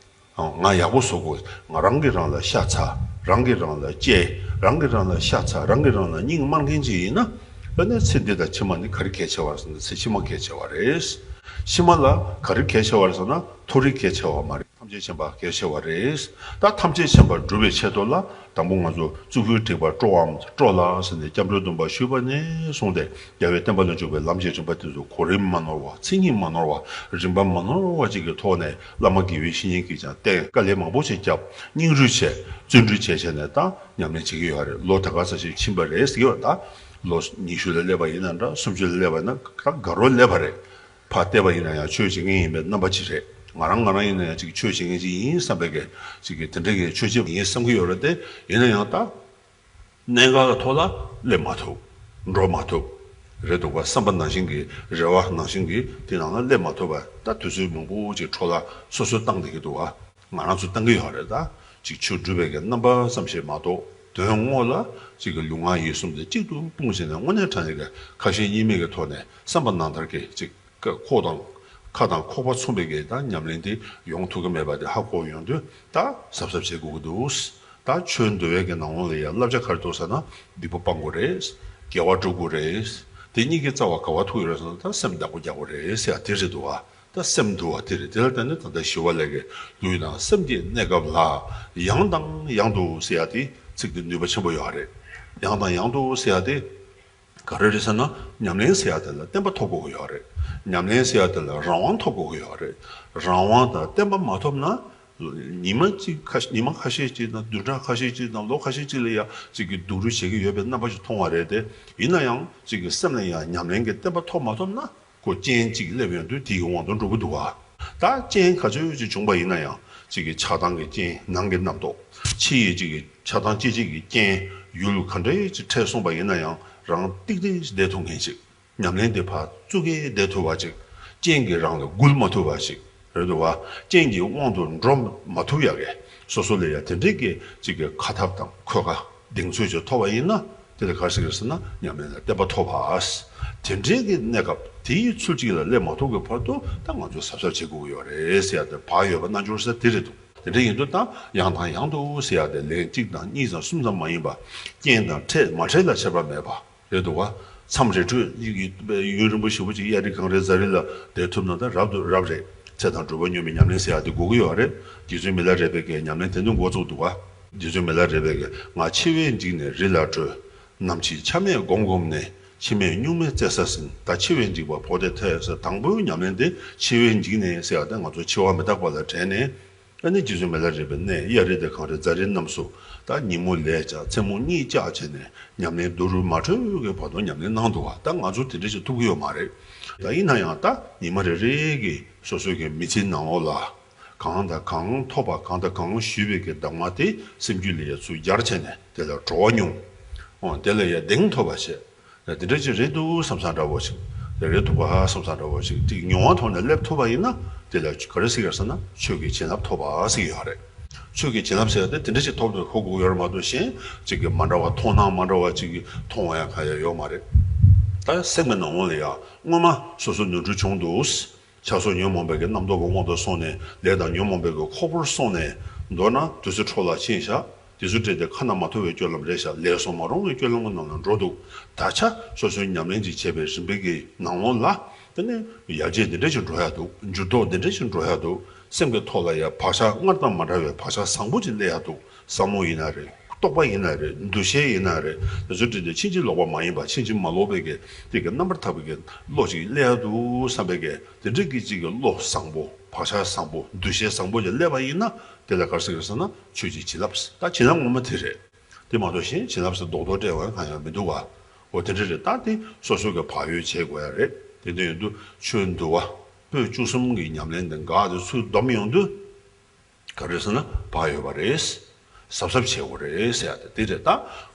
ང་ཡག་པོ་བཟོ་དགོས། ང་རང་གིས་རང་ལ་ཤ་ཚ། རང་གིས་རང་ལ་གཅེས། རང་གིས་རང་ལ་ཤ་ཚ། རང་གིས་རང་ལ་སྙིང་དམར་མཁན་ཅིག་ཡིན་ན། ཨ་ནི་ཚེ་འདི་དང་ཕྱི་མ་ནི་ག་རེ་གལ་ཆེ་བ་རེད་ཟེར་ན། ཚེ་ཕྱི་མ་གལ་ཆེ་བ་རེད། ཕྱི་མ་ལ་ག་རེ་གལ་ཆེ་བ་རེད་ཟེར་ན། མཐོ་རིས་གལ་ཆེ་བ་མ་རེད། ཐམས་ཅད་མཁྱེན་པ་གལ་ཆེ་བ་རེད། ད་ཐམས་ཅད་མཁྱེན་པར་འགྲུབ་པའི་ཆེད་དུ་ལ། དང་པོ་ང་ཚོ་གཙུག་ཕུད་དྲེགས་པ་སྤྲོ་བའམ་སྤྲོ་ལགས་ཟེར་ནས་སྐྱབས་འགྲོའི་སྡོམ་པ་ཞུས་པ་ནས་བཟུང་སྟེ། རྒྱལ་བའི་བསྟན་པ་ལ་འཇུག་པའི་ལམ་གྱི་རིམ་པ་དེ་ཚོ་གོ་རིམ་མ་ནོར་བ། མཚན་ཉིད་མ་ནོར་བ། རིམ་པ་མ་ནོར་བ་ཅིག་གི་ཐོག་ནས། བླ་མ་དགེ་བའི་བཤེས་གཉེན་གྱིས་ཀྱང་བསྟེན། དཀའ་ལས་མང་པོ་ཞིག་བརྒྱབ། སྙིང་རུས་བྱས། བརྩོན་འགྲུས་བྱས་བྱས་ནས་ད་ཉམས་ལེན་བྱེད་ཀྱི་ཡོད་རེད། ལོ་ད་ག་ས་ཞིག་ཕྱིན་པ་རེད་ཟེར་གྱི་ཡོད། ད་ལོ་ཉི་ཤུ་ལ་སླེབས་པ་ཡིན་ན་འདྲ། སུམ་ཅུ་ལ་སླེབས་པ་ཡིན་ན། ད་དགའ་རབ་སླེབས་པ་རེད། ཕར་བལྟས་པ་ཡིན་ན་ཡང་ཆོས་བྱེད་མཁན་ཡིན་པའི་རྣམ་པ་ཅིག་རེད། ང་རང་ང་རང་ཡིན་ན་ཡང་ཅིག་ཆོས་བྱེད་མཁན་ཅིག་ཡིན་བསམ་པའི་གི་ཅིག་གི་དེ་འདྲ་གི་ཆོས་བྱེད་པ་ཡིན་བསམ་གྱི་ཡོད་རེད་དེ། ཡིན་ན་ཡང་ད་གནད་འགག་གི་ཐོག་ལ་སླེབས་མ་ཐུབ། འགྲོ་མ་ཐུབ། རེད་འདུག་ག་བསམ་པ་ནང་བཞིན་གྱི། རེ་བ་ནང་བཞིན་གྱི་དེ་ནང་ལ་སླེབས་མ་ཐུབ་པ། ད་དུས་ཚོད་མང་པོ་ཅིག་འཕྲོ་བརླག་སོ་སོས་བཏང་བསྡད་ཀྱི་འདུག་ག་ང་རང་ཚོ་བཏང་གི་ཡོད་རེད། ད་ཅིག་ཆོས་སྒྲུབ་པའི་གི་རྣམ་པ་ཙམ་ཞིག་མ་གཏོགས། དོན་དངོས་ལ་ཅིག་གི་ལུས་ངག་ཡིད་གསུམ་དེ་གཅིག་ཏུ་སྤུངས་བྱས་ནས། དངོས་གནས་དྲང་གནས་ཀྱི་ཁ་ཞེ་གཉིས་མེད་ཀྱི་ཐོག་ནས་བསམ་པ་ནང་ལྟར་གྱི་ཅིག་ཁོག་དང་། ཁ་དང་ཁོག་པ་མཚུངས་པའི་གི་ད་ཉམས་ལེན་དེ་ཡོང་ཐུབ་ཀྱི་མེད་པ་དེ་ཧ་གོ་ཡོང་དུས། ད་གཟབ་གཟབ་བྱེད་དགོས་ཀྱི་འདུག་ད་ཆོས་འདུལ་བའི་གི་ནང་ལོགས་ལ་ཡང་བསླབ་བྱ་ག་རེ་འདུག་ཟེར་ན། སྡིག་པ་སྤང་དགོས་རེད། དགེ་བ་སྒྲུབ་དགོས་རེད། དེ་གཉིས་ཀྱི་རྩ་བ་ག་པར་ཐུག་ཡོད་རེད་ཟེར་ན། ད་སེམས་བདག་པོ་རྒྱག་དགོས་རེད་ཟེར་ཡ་དེ་རེད་འདུག་ག་ད་སེམས་འདུལ་བ་དེ་རེད། དེ་ལ་བརྟེན་ནས་ད་ལྟ་ཞི་བ་ལྷས་ཀྱི་ལུས་དང་སེམས་ཀྱི་གནས་སྐབས་ལ། ཡང་དང་ཡང་དུ་ཟེར་ཡ་དེ་ཚིག་དེ་ནུས་པ་ཆེན་པོ་ཡོད་རེད། ཡང་དང་ཡང་དུ་ཟེར་ཡ་དེ་ག་རེ་རེད་ཟེར་ན། ཉམས་ལེན་ཟེར་ཡ་དེ་ལ་བརྟན་པ་ཐོབ་དགོས་ཀྱི་ཡོད་རེད། ཉམས་ལེན་ཟེར་ཡ་དེ་ལ་རང་དབང་ཐོབ་དགོས་ཀྱི་ཡོད་རེད། རང་དབང་དང་བརྟན་པ་མ་ཐོབ་ན། ཉི་མ་གཅིག་ཁ་ཉི་མ་ཁ་ཤས་ཅིག་དང་། བདུན་ཕྲག་ཁ་ཤས་ཅིག་དང་། ལོ་ཁ་ཤས་ཅིག་ལ་ཡ་ཅིག་གི་སྡུག་རུས་བྱེད་ཀྱི་ཡོད་པའི་རྣམ་པ་ཞིག་མཐོང་བ་རེད་དེ། ཡིན་ན་ཡང་ཅིག་གི་སེམས་ལ་ཡང་ཉམས་ལེན་གྱི་བརྟན་པ་ཐོབ་མ་ཐོབ་ན། ཁོ་རྐྱེན་གཅིག་སླེབས་ཡོང་དུས་དེའི་དབང་དུ་འགྲོ་གི་འདུག་ག་ད་རྐྱེན་ག་ཚོད་ཅིག་བྱུང་པ་ཡིན་ན་ཡང་། ཅིག་གི་ཆགས་སྡང་གི་རྐྱེན། ནང་གི་རྣམ་རྟོག་ཕྱི་ཡི་ཅིག་གི་ཆགས་སྡང་སྐྱེ་བྱེད་ཀྱི་རྐྱེན། ཡུལ་ག་འདྲའི་ཅིག་འཕྲད་སོང་པ་ཡིན་ན་ཡང་། རང་ཏིག་ཏིག་ཅིག་བསྡད་ཐུབ་མཁན་ཅིག་ཉམས་ལེན་དེ་ཕར་བཙུགས་ཀྱི་བསྡད་ཐུབ་པ་ཅིག་རྐྱེན་གྱིས་རང་ལ་འགུལ་མ་ཐུབ་པ་ཅིག་རེད་འདུག་ག་རྐྱེན་གྱི་དབང་དུ་འགྲོ་མ་ཐུབ་ཡ་གི། སོ་སོ་ལ་ཡ་དེ་འདྲའི་གི་ཅིག་གི་ཁ་ཐབས་དང་འཁོས་ཀ་གདེང་ཚོད་ཅིག་ཐོབ་པ་ཡིན་ན། དེ་ལ་ག་རེ་ཟེར་གི་རེད་ཟེར་ན། ཉམས་ལེན་ལ་བརྟན་པ་ཐོབ་པ། དེ་འདྲའི་གི་གནས་སྐབས་དེའི་ཚུལ་གཅིག་ལ་སླེབས་མ་ཐུབ་ཀྱི་བར་དུ། ད་ང་ཚོ་གཟབ་གཟབ་བྱེད་དགོས་ཀྱི་ཡོད་རེད་ཟེར་ཡ་དེ། བག་ཡོད་པ་རྣལ་འབྱོར་ཟེར་དེ་རེད་འདུག་དེ་འདྲ་ཡིན་དུས་ད་ཡང་དང་ཡང་དུ་ཟེར་ཡ་དེ་ལན་གཅིག་དང་གཉིས་དང་གསུམ་ཙམ་མ་ཡིན་པ། རྐྱེན་དང་འཕྲད་མ་འཕྲད་ལ་ཁྱད་པར་མེད་པ་རེད་འདུག་ག་མཚམས་རེ་འཕྲོད་ཡུན་རིང་པོ་ཞེ་པོ་ཅིག་གཡའ་རི་གངས་རི་རྫ་རི་ལ་བསྡད་ཐུབ་ན་ད་རབ་ཏུ་རབ་རེད། ཚེ་དང་སྒྲུབ་པ་སྙོམས་པའི་ཉམས་ལེན་ཟེར་ཡ་དེ་དགོས་ཀྱི་ཡོད་རེད། རྗེ་བཙུན་མི་ལ་རས་པའི་གི་ཉམས་ལེན་དེ་ནས་འགོ་བཙུགས་འདུག་ག་རྗེ་བཙུན་མི་ལ་རས་པའི་གི། ང་འཆི་བས་འཇིགས་ནས་རི་ལ་བྲོས། ནམ་འཆི་ཆ་མེད་སྒོམ་སྒོམ་ནས། འཆི་མེད་གཉུག་མའི་བཙན་ས་ཟིན། ད་འཆི་བས་འཇིགས་པ་བོར་ཏེ་ཐལ་ཟེར། དང་པོའི་ཉམས་ལེན་དེ་འཆི་བས་འཇིགས་ནས་ཟེར་ཡ་དེ། ང་ཚོ་འཆི་བ་མི་རྟག་པ་ལ་དྲན་ནས། ཨ་ནི་རྗེ་བཙུན་མི་ལ་རས་པའི་གནས་གཡའ་རི་དང་གངས་རི་རྫ་རི་རྣམས་སུ། ད་ཉིན་མོ་ལས་བཅག་མཚན་མོ་གཉིད་བཅག་བྱས་ནས་ཉམས་ལེན་རྡོ་རུས་མ་འཕྲོད་ཀྱི་བར་དུ་ཉམས་ལེན་གནང་འདུག་ག་ད་ང་ཚོ་དེ་འདྲ་ཞིག་ཐུབ་ཀྱི་ཡོད་མ་རེད། ད་ཡིན་ན་ཡང་ད་ཉི་མ་རེ་རེ་གི་སོ་སོའི་གི་མི་ཚེའི་ནང་ལོགས་ལ། གང་དང་གང་ཐོབ་པ། གང་དང་གང་ཞུས་པའི་གི་གདམས་ངག་དེ་སེམས་རྒྱུད་ལ་ཡ་ཚུར་སྦྱར་བྱས་ནས། དེ་ལ་བྲོ་བ་མྱོང་། འོ་དེ་ལ་ཡ་གདེང་ཐོབ་པ་བྱས། དེ་འདྲ་ཅིག་རེད་འདུག་བསམ་བསམ་འདྲ་བོ་ཞིག་དེ་རེད་འདུག་པ་བསམ་བསམ་འདྲ་བོ་ཞིག་ཅིག་མྱོང་བ་ཐོག་ནས་སླེབས་ཐུབ་པ་ཡིན་ན། དེ་ལ་ག་རེ་ཟེར་གི་རེད་ཟེར་ན། ཆོས་ཀྱི་བྱིན་རླབས་ཐོབ་པ་ཟེར་གི་ཡོད་རེད། ཆོས་ཀྱི་བྱིན་རླབས་ཟེར་ཡ་དེ་དེ་འདྲ་ཅིག་ཐོབ་ཐུབ་ཧ་གོ་གི་ཡོད་རེད་མ་གཏོགས། གཞན་ཅིག་གི་མ་འདྲ་བ། མཐོང་སྣང་མ་འདྲ་བ་ཅིག་གི་མཐོང་བ་ཡང་གང་ཡང་ཡོད་མ་རེད། ད་སེམས་ཀྱི་ནང་ལོགས་ལ་ཡ་སྔོན་མ་སོ་སོ་ནོར་འཁྲུལ་བྱུང་འདུག་ཆགས་སོགས་ཉོན་མོངས་པའི་གི་རྣམ་རྟོག་གི་དབང་དུ་སོང་ནས། ལས་དང་ཉོན་མོངས་པའི་གི་ཁོལ་པོར་སོང་ནས། མདོར་ན་དུས་ཚོད་འཕྲོ་བརླག་ཕྱིན་བཞག་དུས་ཚོད་སྤྲད་དེ་ཁ་ན་མ་ཐོ་བའི་སྤྱོད་ལམ་རེད་བཞག་ལས་སུ་མ་རུང་བའི་སྤྱོད་ལམ་གྱི་ནང་ལ་འགྲོ་འདུག་ད་ཆ་སོ་སོའི་ཉམས་ལེན་ཅིག་བྱས་པའི་རིམ་པའི་གི་ནང་ལོགས་ལ། དེ་ནས་ཡར་རྒྱས་འདི་འདྲ་ཞིག་འགྲོ་ཡ་འདུག་འགྱུར་ལྡོག་འདི་འདྲ་ཞིག་འགྲོ་ཡ་འདུག་སེམས་ཀྱི་ཐོག་ལ་ཡ་བག་ཆགས་སྔར་དང་མ་འདྲ་བའི་བག་ཆགས་བཟང་པོ་ཅིག་སླེབས་ཡ་འདུག་བསམ་བློ་ཡིན་ན་རེད། རྟོག་པ་ཡིན་ན་རེད། འདུ་ཤེས་ཡིན་ན་རེད། དེ་ཚོ་དྲིལ་ཏེ་ཕྱིན་ཅི་ལོག་པ་མ་ཡིན་པ། ཕྱིན་ཅི་མ་ལོག་པའི་གི་དེ་གི་རྣམ་པར་དག་པའི་གི་བློ་ཅིག་སླེབས་ཡ་འདུག་བསམ་པའི་གི། དེ་འདྲ་གི་ཅིག་གི་བློ་བཟང་པོ། བག་ཆགས་བཟང་པོ། འདུ་ཤེས་བཟང་པོ་ཅིག་སླེབས་པ་ཡིན་ན། དེ་ལ་ག་རེ་ཟེར་གི་རེད་ཟེར་ན། ཆོས་ཀྱི་བྱིན་རླབས། ད་བྱིན་རླབས་ངོ་མ་དེ་རེད། དེ་མ་གཏོགས་གཞན་བྱིན་རླབས་ཟེར་རྡོག་རྡོག་སྤྲད་པ་གང་ཡང་མི་འདུག་བ། འོ་དེ་འདྲ་རེད། ད་དེ་སོ་སོ་གི་བག་ཡོད་བྱེད་དགོས་ཡ་རེད། དེ་འདྲ་ཡིན་དུས་ཆོས་འདུལ་བ་པོད་བཅུ་གསུམ་གི་ཉམས་ལེན་དེ་འགག་དེ་ཚུར་སྡོམ་ཡོང་དུས། ག་རེ་ཟེར་ན་བག་ཡོད་པ་རེད། གཟབ་གཟབ་བྱེད་དགོས་རེད་ཟེར་ཡ་དེ་དེ་རེད། ད་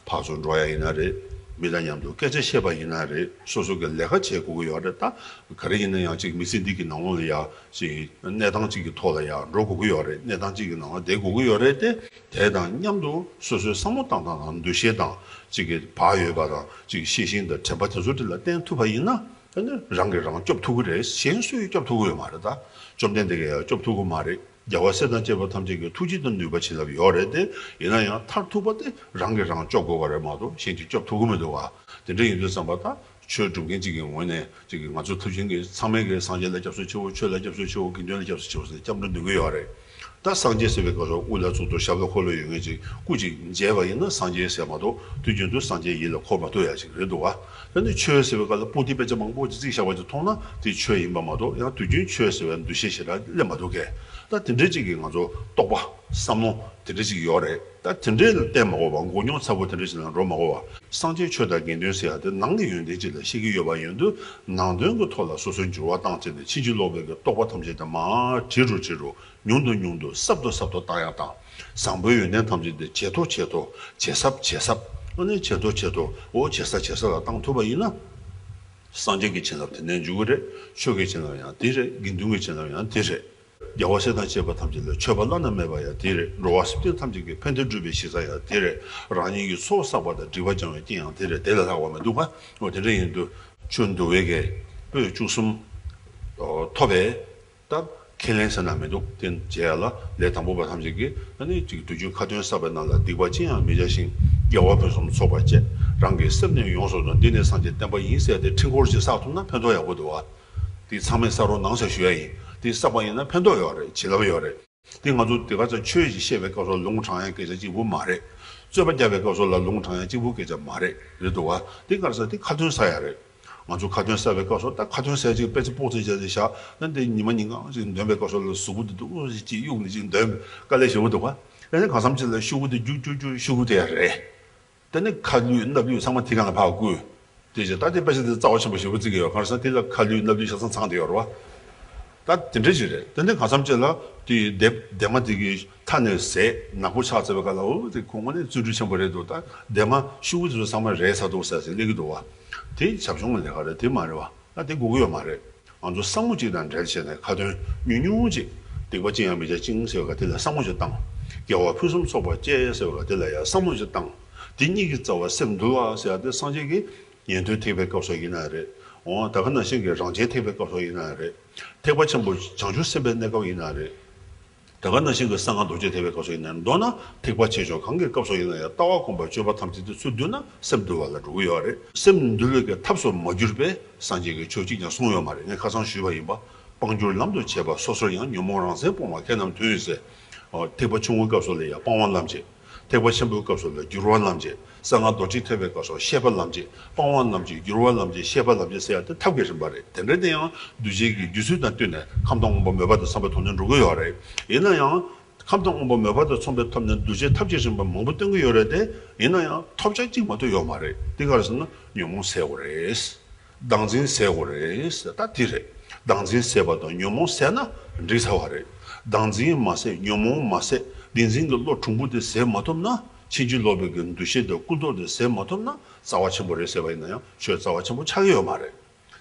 ཕར་ཚུར་འགྲོ་ཡ་ཡིན་ན་རེད། མི་དང་མཉམ་དུ་སྐད་ཆ་བཤད་པ་ཡིན་ན་རེད། སོ་སོ་གི་ལས་ཀ་བྱེད་དགོས་ཀྱི་ཡོད་རེད། ད་ག་རེ་ཡིན་ན་ཡང་ཅིག་མི་ཚེ་འདི་གི་ནང་ལོགས་ལ་ཡ་ཅིག་གནས་སྟངས་ཅིག་གི་ཐོག་ལ་ཡ་འགྲོ་དགོས་ཀྱི་ཡོད་རེད། གནས་སྟངས་ཅིག་གི་ནང་ལ་བསྡད་དགོས་ཀྱི་ཡོད་རེད་དེ། དེ་དང་མཉམ་དུ་སོ་སོའི་བསམ་བློ་བཏང་སྟངས་དང་། འདུ་ཤེས་དང་ཅིག་གི་བག་ཡོད་པ་དང་། ཅིག་ཤེས་བཞིན་དང་དྲན་པ་དེ་ཚོ་དེ་ལ་བརྟེན་ཐུབ་པ་ཡིན་ན། ད་ནི་རང་གིས་རང་སྐྱོབ་ཐུབ་ཀྱི་རེད། གཞན་སུས་སྐྱོབ་ཐུབ་ཀྱི་ཡོད་མ་རེད། ད་བཅོམ་ལྡན་འདས་ཀྱིས་ཡང་སྐྱོབ་ཐུབ་ཀྱི་མ་རེད། རྒྱལ་བ་སྲས་དང་བཅས་པ་ཐམས་ཅད་ཀྱི་ཐུགས་རྗེ་དང་ནུས་པ་བྱིན་རླབས་ཡོད་རེད་དེ། ཡིན་ན་ཡང་མཐར་ཐུག་པ་དེ་རང་གིས་རང་སྐྱོབ་དགོས་པ་རེད་མ་གཏོགས་གཞན་གྱིས་སྐྱོབ་ཐུབ་ཀྱི་མི་འདུག་བ། དེ་འདྲ་ཡིན་དུས་ཙམ་པ་ད་ཆོས་སྒྲུབ་མཁན་གཅིག་གི་ངོས་ནས་གཅིག་གིས་ང་ཚོ་ཐུབ་ཆེན་གྱི་ཚང་མས་གི་སངས་རྒྱས་ལ་སྐྱབས་སུ་མཆིའོ། ཆོས་ལ་སྐྱབས་སུ་མཆིའོ། དགེ་འདུན་ལ་སྐྱབས་སུ་མཆིའོ་ཟེར་སྐྱབས་འགྲོ་འདོན་གྱི་ཡོད་རེད། ད་སངས་རྒྱས་ཟེར་བའི་སྐབས་སུ་དབུ་ལ་གཙུག་ཏོར་ཞབས་ལ་འཁོར་ལོ་ཡོད་མཁན་ཅིག་སྐུ་ཅིག་མཇལ་བ་ཡིན་ན་སངས་རྒྱས་ཟེར་མ་གཏོགས་དུས་རྒྱུན་དུ་སངས་རྒྱས་ཡིད་ལ་འཁོར་མ་ཐུབ་ཡ་ཅིག་རེད་འདུག་བ། ད་ནི་ཆོས་ཟེར་བའི་སྐབས་ལ་པོ་ཏི་དཔེ་ཆ་མང་པོ་ཅིག་བརྩིགས་བཞག་པ་ཅིག་མཐོང་ན་དེ་ཆོས་ཡིན་པ་མ་གཏོགས་ཡང་དུས་རྒྱུན་ཆོས་ཟེར་བའི་འདུ་ཤེས་ཞེ་དྲག་སླེབས་མ་ཐུབ་མཁན། ད་དེ་འདྲ་ཅིག་གིས་ང་ཚོ་རྟོག་པ་བསམ་བློ་དེ་འདྲ་ཅིག་ཡོད་རེད། ད་དེ་འདྲ་ལ་བརྟེན་མ་དགོས་པ། མགོ་རྙོག་ཚ་པོ་དེ་འདྲ་ཅིག་ལ་འགྲོ་མ་དགོས་པ། སངས་རྒྱས་ཆོས་དང་དགེ་འདུན་ཟེར་ཡ་དེ་ནང་གི་ཡོན་ཏན་ཅིག་ལ་བཤད་ཀྱི་ཡོད་པ་ཡིན་དུས་ནང་དོན་གྱི་ཐོག་ལ་སོ་སོའི་འགྱུར་བ་བཏང་བྱས་ནས་ཕྱིན་ཅི་ལོག་པའི་གི་རྟོག་པ་ཐམས་ཅད་དེ་མར་བྲི་རུ་བྲི་རུ། ཉུང་དུ་ཉུང་དུ་ཟབ་ཏུ་ཟབ་ཏུ་བཏང་ཡག་དང་། བཟང་པོའི་ཡོན་ཏན་ཐམས་ཅད་དེ་ཇེ་མཐོ་ཇེ་མཐོ། ཇེ་ཟབ་ཇེ་ཟབ། ཨ་ནི་ཇེ་མཐོ་ཇེ་མཐོ། འོ་ཇེ་ཟབ་ཇེ་ཟབ་ལ་བཏང་ཐུབ་པ་ཡིན་ན། སངས་རྒྱས་ཀྱི་བྱིན་རླབས་དེ་ནས་འཇུག་གི་རེད། ཆོས་ཀྱི་བྱིན་རླབས་ཡང་དེ་རེད། དགེ་འདུན་གྱི་བྱིན་རླབས་ཡང་དེ་རེད། རྒྱལ་བ་སྲས་དང་བཅས་པ་ཐམས་ཅད་ལ་མཆོད་པ་བླ་ན་མེད་པ་ཡང་དེ་རེད། འགྲོ་བ་སེམས་ཅན་ཐམས་ཅད་ཀྱི་ཕན་བདེ་སྒྲུབ་པའི་གཞི་རྩ་ཡང་དེ་རེད། རང་ཉིད་ཀྱི་ཚོགས་བསགས་པ་དང་སྒྲིབ་པ་སྦྱང་བའི་རྐྱེན་ཡང་དེ་རེད། དེ་ལས་ལྷག་པ་མི་འདུག་ག་འོ་དེ་འདྲ་ཡིན་དུས་ཆོས་འདུལ་བའི་གི་པོད་བཅུ་གསུམ་ཐོབ་པའི། ད་ཁས་ལེན་ཟེར་ན་མི་འདུག་དེ་བྱས་ཡ་ལ་ལས་དང་པོ་པ་ཐམས་ཅད་ཀྱིས་ཨ་ནི་ཅིག་དུས་རྒྱུན་ཁ་ཏོན་བསགས་པའི་ནང་ལ་སྡིག་པ་ཅི་ཡང་མི་བྱ་ཞིང་། དགེ་བ་ཕུན་སུམ་ཚོགས་པར་སྤྱད། རང་གི་སེམས་ནི་ཡོངས་སུ་འདུལ། འདི་ནི་སངས་རྒྱས་བསྟན་པ་ཡིན་ཟེར་ཏེ་ཕྲེང་སྐོར་ཅིག་བསགས་ཐུབ་ན་ཕན་ཐོགས་ཡག་པོ་འདུག་བ། དེ་ཚང་མས་བསགས་རོགས་གནང་ཟེར་ཞུ་ཡ་ཡིན། དེ་བསགས་པ་ཡིན་ན་ཕན་ཐོགས་ཡོད་རེད། བྱིན་རླབས་ཡོད་རེད། དེ་ང་ཚོ་དེ་ག་ཚོད་ཆོས་ཤིག་བཤད་པའི་སྐབས་སུ་ལུང་དྲང་ཡ་སྐད་ཆ་གཅིག་པུ་མ་རེད། རྩོད་པ་རྒྱག་པའི་སྐབས་སུ་ལ་ལུང་དྲང་ཡ་གཅིག་པུ་སྐད་ཆ་མ་རེད། རེད་འདུག་བ། དེ་ག་རེ་ཟེར་དེ་ཁ་ཏོན་ཟེར་ཡ་རེད། ང་ཚོ་ཁ་ཏོན་ཟེར་བའི་སྐབས་སུ་ད་ཁ་ཏོན་ཟེར་ཅིག་དཔེ་ཆ་སྤོག་ཙམ་བྱས་ཏེ་བཞག་ན་འདི་ཉི་མ་ཉིན་གང་ཅིག་འདོན་པའི་སྐབས་སུ་ལ་གཟུགས་པོ་འདི་འདུག་ཅིག་གཡུག་ནས་ཅིག་འདོན་དཀའ་ལས་ཞེ་པོ་འདུག་བ། ཡང་ན་གང་འཚམ་ཅིག་ལ་ཤོག་གུ་འདི་རྒྱུག་རྒྱུག་རྒྱུག་ཤོག་གུ་དེ་ཡ་རེད། དེ་ནས་ཁ་ལུད་སྣབས་ལུད་ཚང་མ་དེ་ག་ལ་ཕར་བསྐུལ། དེ་བཞིན་ད་དེ་དཔེ་ཆ་དེ་རྩ་བ་ཆེན་པོ་ཞེ་པོ་བརྩི་གི་ཡོད། གང་ཟེར་དེ་ལ་ཁ་ལུད་སྣབས་ལུད་ཆ་ཚང་ཚང་དེ་ཡོད་རེད་བ། ད་དེ་འདྲ་ཞིག་རེད། དེ་ནས་གང་འཚམ་ཅིག་ལ་དེ་ལྡེབ་ལྡེབ་མ་དེ་གི་མཐའ་ནས་ཟད་ནག་པོ་ཆགས་ཚར་བའི་སྐབས་ལ་འོ་དེ་ཁོ་དངོས་གནས་བརྩོན་འགྲུས་ཆེན་པོ་རེད་འདུག་ད་ལྡེབ་མ་ཤོག་གུ་དེ་ཚོ་ཚང་མ་རལ་ཚར་འདུག་ཟེར་ཟེར་སླེབས་ཀྱི་འདུག་བ། དེ་བྱབ་ཆུང་གི་ལས་ཀ་རེད། དེ་མ་རེད་བ། ད་དེ་དགོས་ཀྱི་ཡོད་མ་རེད། ང་ཚོ་བསམ་བློ་གཅིག་དང་འབྲེལ་བྱས་ནས་ཁ་ཏོན་ཉུང་ཉུང་ཅིག་སྡིག་པ་ཅི་ཡང་མི་བྱ་ཞིང་ཟེར་བ་དེ་ལ་བསམ་བློ་ཅིག་བཏང་། དགེ་བ་ཕུན་སུམ་ཚོགས་པར་སྤྱད་ཟེར་བ་དེ་ལ་ཡང་བསམ་བློ་ཅིག་བཏང་། དེ་གཉིས་ཀྱི་རྩ་བ་སེམས་འདུལ་བ་ཟེར་བ་དེ་སངས་རྒྱས་ཀྱི་ཉན་ཐོས་ཐེག་པའི་སྐབས་སུ་ཡིན་ན་རེད། འོ་ད་ག་ནང་བཞིན་གྱི་རང་རྒྱལ་ཐེག་པའི་སྐབས་སུ་ཡིན་ན་རེད། ཐེག་པ་ཆེན་པོ་བྱང་ཆུབ་སེམས་དཔའི་གནས་སྐབས་ཡིན་ན་རེད། ད་ག་ནང་བཞིན་གྱི་གསང་སྔགས་རྡོ་རྗེ་ཐེག་པའི་སྐབས་སུ་ཡིན་ན། མདོར་ན་ཐེག་པ་ཆེ་ཆུང་གང་གི་སྐབས་སུ་ཡིན་ན་ཡང་ལྟ་བ་སྒོམ་པ་སྤྱོད་པ་ཐམས་ཅད་དེ་ཚུར་བསྡུས་ན་སེམས་འདུལ་བ་ལ་འགྲོ་གི་ཡོད་རེད། སེམས་འདུལ་བའི་གི་ཐབས་སུ་མ་གྱུར་པའི་སངས་རྒྱས་ཀྱིས་ཆོས་གཅིག་ཀྱང་གསུངས་ཡོད་མ་རེད། ངས་ཁ་སང་ཞུས་པ་ཡིན་པ། སྤང་བསྒྱུར་ལམ་དུ་བྱེད་པ་སོ་སོར་ཡང་། ཉོན་མོངས་རང་མཚན་སྤོང་བ་མཁས་རྣམས་མཐུན་ཟེར། ཐེག་པ་ཆུང་ངུའི་སྐབས་སུ་ལ་ཡང་སྤང་བ་ལམ་བྱེད། ཐེག་པ་ཆེན་པོའི་སྐབས་སུ་ལ་བསྒྱུར་བ་ལམ་བྱེད། གསང་སྔགས་རྡོ་རྗེ་ཐེག་པའི་སྐབས་སུ་བཤད་པ་ལམ་བྱེད། སྤང་བ་ལམ་བྱེད། བསྒྱུར་བ་ལམ་བྱེད། བཤད་པ་ལམ་བྱེད་ཟེར་ཡ་དེ་ཐབས་ཀྱི་རིམ་པ་རེད། དེ་འདྲ་དེ་ཡང་གདུལ་བྱའི་གི་རྒྱུད་ཚོད་དང་བསྟུན་ནས་ཁམས་དང་དབང་པོ་མོས་པ་དང་འཚམ་པའི་ཐོག་ནས་འགྲོ་གི་ཡོད་རེད། ཡིན་ན་ཡང་ཁམས་དང་དབང་པོ་མོས་པ་དང་འཚམ་པའི་ཐོག་ནས་གདུལ་བྱའི་ཐབས་ཀྱི་རིམ་པ་མང་པོ་སྟོན་གི་ཡོད་རེད་དེ། ཡིན་ན་ཡང་ཐོབ་བྱ་གཅིག་མ་གཏོགས་ཡོད་མ་རེད། དེ་ག་རེ་ཟེར་ན་ཉོན་མོངས་སེལ་དགོས་རེད། བདག་འཛིན་ཟད་དགོས་རེད་ཟེར། ད་དེ་རེད། བདག་འཛིན་ཟད་པ་དང་ཉོན་མོངས་ཟད་ན་འགྲིག་ཚར་བ་རེད། བདག་འཛིན་མ་ཟད། ཉོན་མོངས་མ་ཟད། བདེན་འཛིན་གྱི་བློ་གྲུང་པོ་དེ་ཟད་མ་ཐུབ་ན། ཕྱིན་ཅི་ལོག་པའི་གི་འདུ་ཤེས་དང་ཀུན་རྟོག་དེ་ཟད་མ་ཐུབ་ན། རྩ་བ་ཆེན་པོ་རེད་ཟེར་བ་ཡིན་ན་ཡང་ཆོས་རྩ་བ་ཆེན་པོ་ཆགས་ཀྱི་ཡོད་མ་རེད།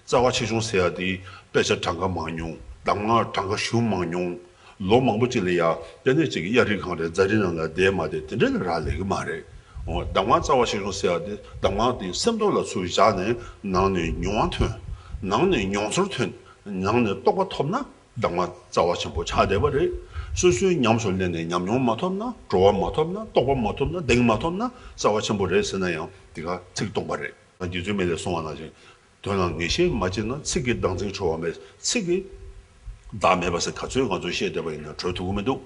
རྩ་བ་ཆེ་ཆུང་ཟེར་ཡ་དེ་དཔེ་ཆ་གྲངས་ཀ་མང་ཉུང་། གདམས་ངག་གྲངས་ཀ་ཞུ་མང་ཉུང་། ལོ་མང་པོ་ཅིག་ལ་ཡ་དེ་ནས་ཅིག་གཡའ་རི་གངས་རི་རྫ་རི་ནང་ལ་བསྡད་མ་བསྡད་དེ་འདྲ་ལ་རག་ལས་ཀྱི་མ་རེད། འོ། གདམས་ངག་རྩ་བ་ཆེ་ཆུང་ཟེར་ཡ་དེ་གདམས་ངག་དེ་སེམས་ཐོག་ལ་ཚུར་བཞག་ནས་ནང་ནས་མྱོང་བ་ཐོན། ནང་ནས་མྱོང་ཚོར་ཐོན། ནང་ནས་རྟོགས་པ་ཐོབ་ན་གདམས་ངག་རྩ་བ་ཆེན་པོ་ཆགས་བསྡད་པ་རེད། སོ་སོའི་ཉམས་སུ་ལེན་ནས་ཉམས་མྱོང་མ་ཐོབ་ན། གྲོལ་བ་མ་ཐོབ་ན། རྟོགས་པ་མ་ཐོབ་ན། གདེང་མ་ཐོབ་ན་རྩ་བ་ཆེན་པོ་རེད་ཟེར་ན་ཡང་དེ་ག་ཚིག་སྟོང་པ་རེད། རྗེ་བཙུན་མི་ལས་གསུངས་པ་ནང་བཞིན། དོན་ལ་ངེས་ཤེས་མ་སྐྱེས་ན། ཚིག་གིས་བདག་འཛིན་གྲོལ་བ་མེད། ཚིག་གིས་བདག་མེད་པ་ཟེར་ག་ཚོད་ང་ཚོས་བཤད་བསྡད་པ་ཡིན་ན་གྲོལ་ཐུབ་ཀྱི་མི་འདུག་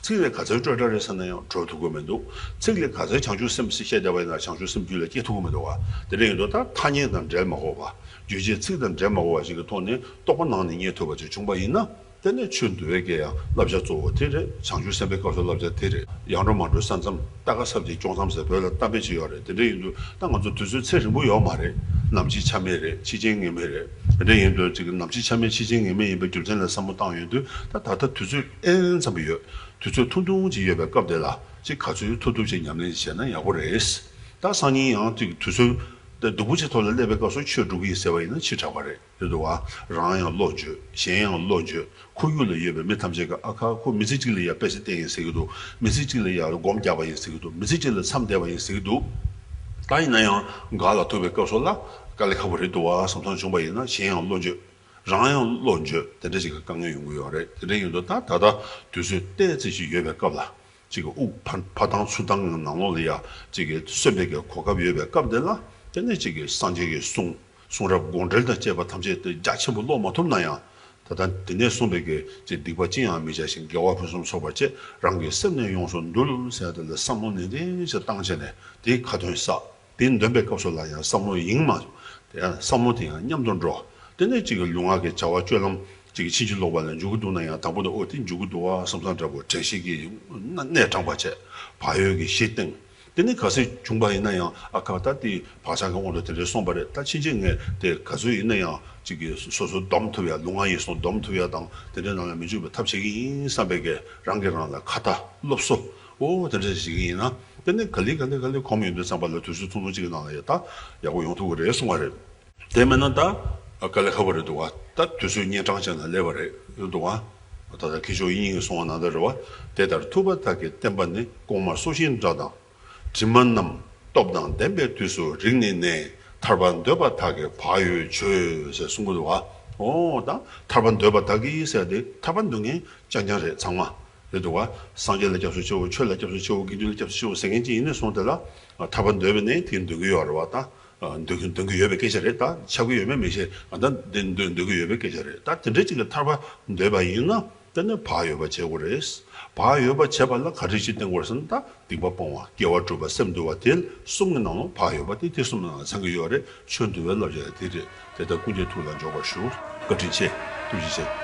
ཚིག་ལས་ག་ཚོད་སྤྲོས་བྲལ་རེད་ཟེར་ན་ཡང་གྲོལ་ཐུབ་ཀྱི་མི་འདུག་ཚིག་ལས་ག་ཚོད་བྱང་ཆུབ་སེམས་བཤད་བསྡད་པ་ཡིན་ན་བྱང་ཆུབ་སེམས་རྒྱུད་ལ་སྐྱེ་ཐུབ་ཀྱི་མི་འདུག་བ། དེ་འདྲ་ཡིན་དུས་ད་ཐ་སྙད་དང་འབྲེལ་མ་དགོས་པ། རྗོད་བྱེད་ཚིག་དང་འབྲེལ་མ་དགོས་པ་ཞིག་གི་ཐོག་ནས་རྟོགས་པ་ནང་ནས་རྙེད་ཐུབ་པ་ཅིག་བྱུང་པ་ཡིན་ན། དེ་ནས་ཆོས་འདུལ་བའི་གི་ཡང་བསླབ་བྱ་གཙོ་བོ་དེ་རེད། བྱང་ཆུབ་སེམས་དཔའི་སྐབས་སུ་བསླབ་བྱ་དེ་རེད། ཡར་འགྲོ་མར་འགྲོའི་ས་མཚམས། རྟ་ཁ་སྲབ་ཀྱི་དཀྱོག་མཚམས་ཟེར་བོད་ལ་གཏམ་དཔེ་ཅིག་ཡོད་རེད། དེ་འདྲ་ཡིན་དུས་ད་ང་ཚོ་དུས་ཚོད་ཚད་རིང་པོ་ཡོད་མ་རེད། ནམ་འཆི་ཆ་མེད་རེད། འཆི་རྐྱེན་ངེས་མེད་རེད། དེ་འདྲ་ཡིན་དུས་ཅིག་ནམ་འཆི་ཆ་མེད་འཆི་རྐྱེན་ངེས་མེད་ཡིན་པའི་རྒྱུ་མཚན་ལ་བསམ་བློ་བཏང་ཡོང་དུས། ད་ད་ལྟ་དུས་ཚོད་ཨེན་ཙམ་ཡོད། དུས་ཚོད་ཐུང་ཐུང་ཅིག་ཡོད་པའི་སྐབས་དེ་ལ་ཅིག་ག་ཚོད་ཐུབ་ཐུབ་ཅིག་ཉམས་ལེན་བྱས་ན་ཡག་པོ་རེད། ད་སང་ཉིན་ཡང་ཅིག་དུས་ཚོད་སྡུག་པོ་ཅིག་ཐོག་ལ་སླེབས་པའི་སྐབས་སུ་ཆོས་སྒྲུབ་ཀྱི་ཡིན་ཟེར་བ་ཡིན་ན་ཕྱི་དྲགས་པ་རེད། རེད་འདུག་བ། རང་ཡང་བློ་འགྱོད། གཞན་ཡང་བློ་འགྱོད། ཁོར་ཡུག་ལ་ཡོད་པའི་མི་ཐམས་ཅད་ཀྱིས་ཨ་ཁ་ཁོ་མི་ཚེ་གཅིག་ལ་ཡ་དཔེ་ཆ་བལྟས་ཡིན་ཟེར་གྱི་འདུག་མི་ཚེ་གཅིག་ལ་ཡ་སྒོམ་རྒྱག་པ་ཡིན་ཟེར་གྱི་འདུག་མི་ཚེ་གཅིག་ལ་མཚམས་བསྡད་པ་ཡིན་ཟེར་གྱི་འདུག་ད་ཡིན་ན་ཡང་འགག་ལ་ཐུག་པའི་སྐབས་སུ་ལ་དཀའ་ལས་ཁག་པོ་རེད་འདུག་བ་བསམ་བསམ་བྱུང་བ་ཡིན་ན་གཞན་ཡང་བློ་འགྱོད། རང་ཡང་བློ་འགྱོད་དེ་འདྲ་ཞིག་གི་དཀའ་ངལ་ཡོང་གི་ཡོད་རེད། དེ་འདྲ་ཡིན་དུས་ད་ད་ལྟ་དུས་ཚོད་ཏོག་ཙམ་ཞིག་ཡོད་པའི་སྐབས་ལ། ཅིག་གི་དབུགས་ཕར་ཕར་བཏང་ཚུར་བཏང་གི་ནང་ལོགས་ལ་ཡ་ཅིག་གི་གསོན་པའི་གི་གོ་སྐབས་ཡོད་པའི་སྐབས་དེ་ལ། དེ་ནས་ཅིག་གི་སངས་རྒྱས་ཀྱི་གསུང་། གསུང་རབ་དགོངས་འགྲེལ་དང་བཅས་པ་ཐམས་ཅད་དེ་རྒྱ་ཆེན་པོ་ཀློག་མ་ཐུབ་ན་ཡང་། ད་ལྟ་དེ་ནས་གསུངས་པའི་གི་ཅིག་སྡིག་པ་ཅི་ཡང་མི་བྱ་ཞིང་། དགེ་བ་ཕུན་སུམ་ཚོགས་པར་བྱེད། རང་གི་སེམས་ནི་ཡོངས་སུ་འདུལ་ཟེར་ཡ་དེ་ལ་བསམ་བློ་ནན་ཏན་ཞིག་བཏང་བྱས་ནས་དེའི་ཁ་ཏོན་བསགས། དེ་འདོན་པའི་སྐབས་སུ་ལ་ཡང་བསམ་བློ་ཡེངས་མ། དེ་ཡང་བསམ་བློ་དེ་ཡང་མཉམ་དུ་འགྲོ། དེ་ནས་ཅིག་གི་ལུས་ངག་གི་བྱ་བ་སྤྱོད་ལམ་ཅིག་ཕྱིན་ཅི་ལོག་པ་ལ་འཇུག་གི་འདུག་ན་ཡང་། དང་པོ་དེ་ཨོ་དེ་འཇུག་གི་འདུག་བ་བསམ་བསམ་འདྲ་པོ་དྲན་ཤེས་ཀྱིས་སྣ་སྣེ་དྲངས་པ་བྱས། བག་ཡོད་ཀྱི་གཞི་བཏིང་། དེ་ནས་གལ་སྲིད་བྱུང་བ་ཡིན་ན་ཡང་། ཨ་ཁ་ད་དེ་བག་ཆགས་ཀྱི་དབང་དུ་དེ་འདྲའི་སོང་བ་རེད། ད་ཕྱིན་ཆད་ངས་དེ་ག་ཚོད་ཡིན་ན་ཡང་ཅིག་གི་སོ་སོ་སྡོམ་ཐུབ་ཡ། ལུས་ངག་ཡིད་གསུམ་སྡོམ་ཐུབ་ཡ་དང་དེ་འདྲའི་ནང་ལ་མི་འཇུག་པའི་ཐབས་བྱེད་ཀྱི་ཡིན་བསམ་པའི་གི་རང་གིས་རང་ལ་ཁ་ཏ་སློབ་གསོ། ཨོ་དེ་འདྲ་ཞིག་ཡིན་ན། དེ་ནས་ག་ལེ་ག་ལེ་ག་ལེ་གོམས་ཡོང་དུས་ཙམ་པ་ལ་དུས་ཚོད་ཐུང་ཐུང་ཅིག་གི་ནང་ལ་ཡ་ད་ཡག་པོ་ཡོང་ཐུབ་ཀྱི་རེད་གསུང་བ་རེད། དེ་མིན་ན་ད་དཀའ་ལས་ཁག་པོ་རེད་འདུག་བ། ད་དུས་ཚོད་གཉན་འཕྲང་ཅན་ལ་སླེབས་པ་རེད་འདུག་བ། ད་ལྟ་མཁས་མཆོག་དབྱིག་གཉེན་གྱིས་གསུངས་པ་ནང་ལྟར་རེད་བ། དེ་ལྟར་ཐུབ་པ་དག་གི་བསྟན་པ་ནི། གོང་མ་སྲོག་ཤིང་འདྲ་དང་དྲི་མ་རྣམས། སྟོབས་དང་ལྡན་པའི་དུས་སུ་རིག་ནས་ནི། ཐར་པ་འདོད་པ་དག་གིས་བག་ཡོད་བྱོས་ཟེར་གསུང་གི་འདུག་བ། ཨོ་ད་ཐར་པ་འདོད་པ་དག་གིས་ཟེར་ཏེ་ཐར་པ་འདོད་མཁན་རྐྱང་རྐྱང་རེད་ཚང་མ། རེད་འདུག་བ། སངས་རྒྱས་ལ་སྐྱབས་སུ་མཆིའོ། ཆོས་ལ་སྐྱབས་སུ་མཆིའོ། དགེ་འདུན་ལ་སྐྱབས་སུ་མཆིའོ་ཟེར་མཁན་ཅིག་ཡིན་ནས་བཟུང་དེ་ལ་ཐར་པ་འདོད་པ་ནི་དེ་འདོད་ཀྱི་ཡོད་རེད་བ། ད་འདོད་ཀྱི་འདོད་ཀྱི་ཡོད་པའི་སྐད་ཆ་རེད། ད་ཆགས་ཀྱི་ཡོད་མེད་མི་ཤེས། ཨ་ད་འདི་འདོད་འདོད་ཀྱི་ཡོད་པའི་སྐད་ཆ་རེད། ད་དེ་འདྲ་ཅིག་གི་ཐར་པ་འདོད་པ་ཡིན་ན། དེ་ནི་བག་ཡོད་པ་བྱེད་དགོས་རེད། བག་ཡོད་པ་བྱེད་པ་ལ་ག་རེ་ཅིག་བསྟེན་དགོས་རེད་ཟེར་ན། ད་སྡིག་པ་སྤོང་བ། དགེ་བ་སྒྲུབ་པ། སེམས་འདུལ་བ། དེ་གསུམ་གྱི་ནང་ལ་བག་ཡོད་པ་དེ་དེ་གསུམ་ནང་ལ་ཚང་གི་ཡོད་རེད། ཆོས་འདུལ་བའི་བསླབ་བྱ་ཡང་དེ་རེད། དེ་ལྟར་ཀུན་གྱི་ཐུགས་ལ་འཇོག་པར་ཞུ། བཀའ་དྲིན་ཆེ། ཐུགས་རྗེ་ཆེ།